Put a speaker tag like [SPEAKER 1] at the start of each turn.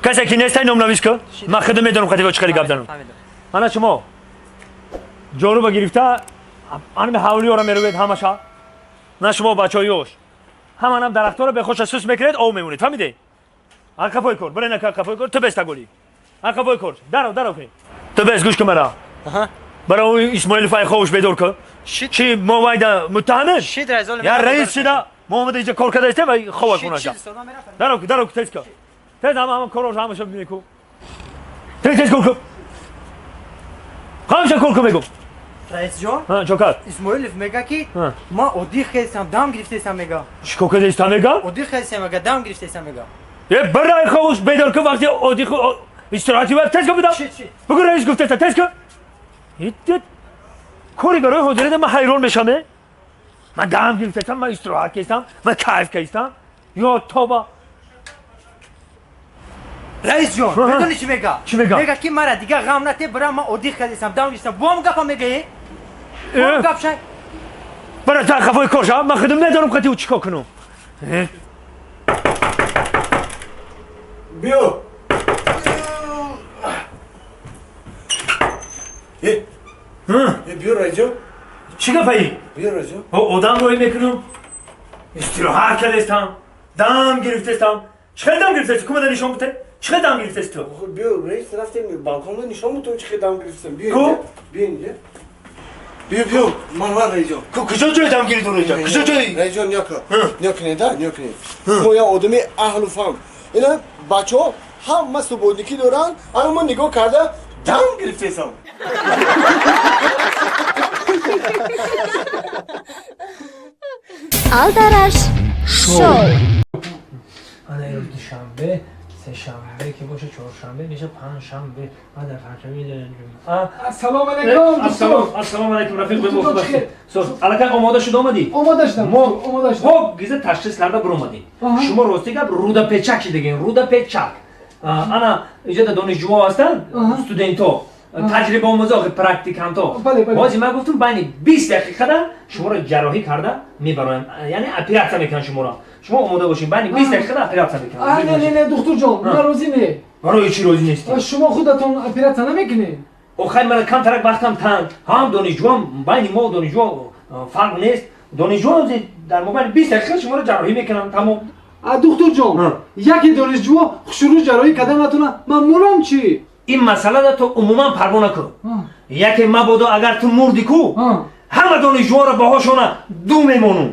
[SPEAKER 1] Касе ки нестай номнавис ку. Ман худам медонам хати чӣ хеле гап занам. Ана шумо ҷоруба гирифта анами ҳавлиёро мерӯед ҳамаша. На шумо бачаҳои ёш. Ҳаманам дарахтҳоро бехоша сус мекунед, об мемонед. Фаҳмидед? Қафои кор, бирена қафои кор, ту беста гули. Қафои кор. Даро, даро кунед. Ту бес гӯш кун мара. Бара ӯ Исмоилов ай ховуш бедор кун. Чи мо вайда муттаҳамем? Я раис шида, мо омада инҷа кор карда истем ва хова кунаша. Даро, даро, тез кун. Тез ҳама ҳама корҳош ҳамаша мекун. Тез тез кор кун. Ҳамаша кор кун мегум.
[SPEAKER 2] Раисҷон?
[SPEAKER 1] Ҳа, чокар.
[SPEAKER 2] Исмоилов мега ки ма оддӣ хестам, дам гирифтесам мега.
[SPEAKER 1] Чӣ кор карда мега?
[SPEAKER 2] Оддӣ хестам мега, дам гирифтесам мега.
[SPEAKER 1] Е бирай ховуш бедор кун вақти оддӣ истироҳати ва тез кун бидам. Бугу раис гуфтеста тез кун. Ҳиддат кори барои ҳозирида ман ҳайрон мешам. Ман дам гирифтестам, ман истироҳат кестам, ман кайф кестам. Ё тоба.
[SPEAKER 2] Раисҷон, медонӣ чӣ мега?
[SPEAKER 1] Чӣ мега?
[SPEAKER 2] Мега ки мара дига ғам нате, бира ман оддӣ хестам, дам гирифтам. Бом гапа мегаи? Бом гап шай.
[SPEAKER 1] Бара та қафои кор ша, ман худам медонам қати ӯ чӣ кор кунам.
[SPEAKER 3] Биё. Е. Биё раисҷон.
[SPEAKER 1] Чӣ гапаи?
[SPEAKER 3] Биё раисҷон.
[SPEAKER 1] Одам рӯй мекунам. Истироҳат кардестам, дам гирифтестам. Чӣ хел дам гирифтести? Кумада нишон бите? Чӣ хел дам гирифтести ту?
[SPEAKER 3] Биё раис, рафтем балконда нишон бутум чӣ хел дам гирифтем. Биё.
[SPEAKER 1] Ку?
[SPEAKER 3] Биё инҷа. Биё, биё, ман раисҷон.
[SPEAKER 1] Ку куҷо ҷой дам гирифту раисҷон? Куҷо ҷой?
[SPEAKER 3] Раисҷон нёка. Нёкне да, нёкне. Мо я одами аҳлу фаҳм. Ина бачаҳо ҳама субодникӣ доранд, ана мо нигоҳ карда дам гирифтесам.
[SPEAKER 4] Алдараш шоу.
[SPEAKER 1] Ана ирӯз душанбе, сешанбе ки боша, чоршанбе меша, панҷшанбе, ана панҷшанбе ҷумъа.
[SPEAKER 5] Ассалому алайкум.
[SPEAKER 1] Ассалому алайкум, рафиқ, бемохуб. Соз, аллакай омода шуда омадӣ?
[SPEAKER 5] Омода шудам.
[SPEAKER 1] Мо
[SPEAKER 5] омода шудам.
[SPEAKER 1] Мо гиза ташхис карда биромадем. Шумо рости гап рудапечак шидагем, рудапечак. Ана иҷода донишҷӯҳо ҳастанд, студентҳо, таҷрибаомӯзо, практикантҳо. Бози ман гуфтум байни 20 дақиқада шуморо ҷарроҳӣ карда мебароям, яъне оператсия мекунам шуморо. Шумо омода бошед, байни 20 дақиқада оператсия мекунам.
[SPEAKER 5] Не, не, не, духтурҷон, ман розӣ не.
[SPEAKER 1] Барои чӣ розӣ нестӣ?
[SPEAKER 5] Шумо худатон оператсия намекунед?
[SPEAKER 1] Охай, мана камтарак вақтам танг, ҳам донишҷӯам, байни мо донишҷӯ фарқ нест. Донишҷӯ дар мобайни 20 дақиқа шуморо ҷарроҳӣ мекунам, тамом.
[SPEAKER 5] Духтурҷон, яке донишҷӯ хушрӯ ҷарроҳӣ карда натонад, ман мурам чӣ?
[SPEAKER 1] Ин масъалада ту умуман парво накун. Яке мабодо агар ту мурдӣ ку, ҳама донишҷӯҳоро баҳошона ду мемонум.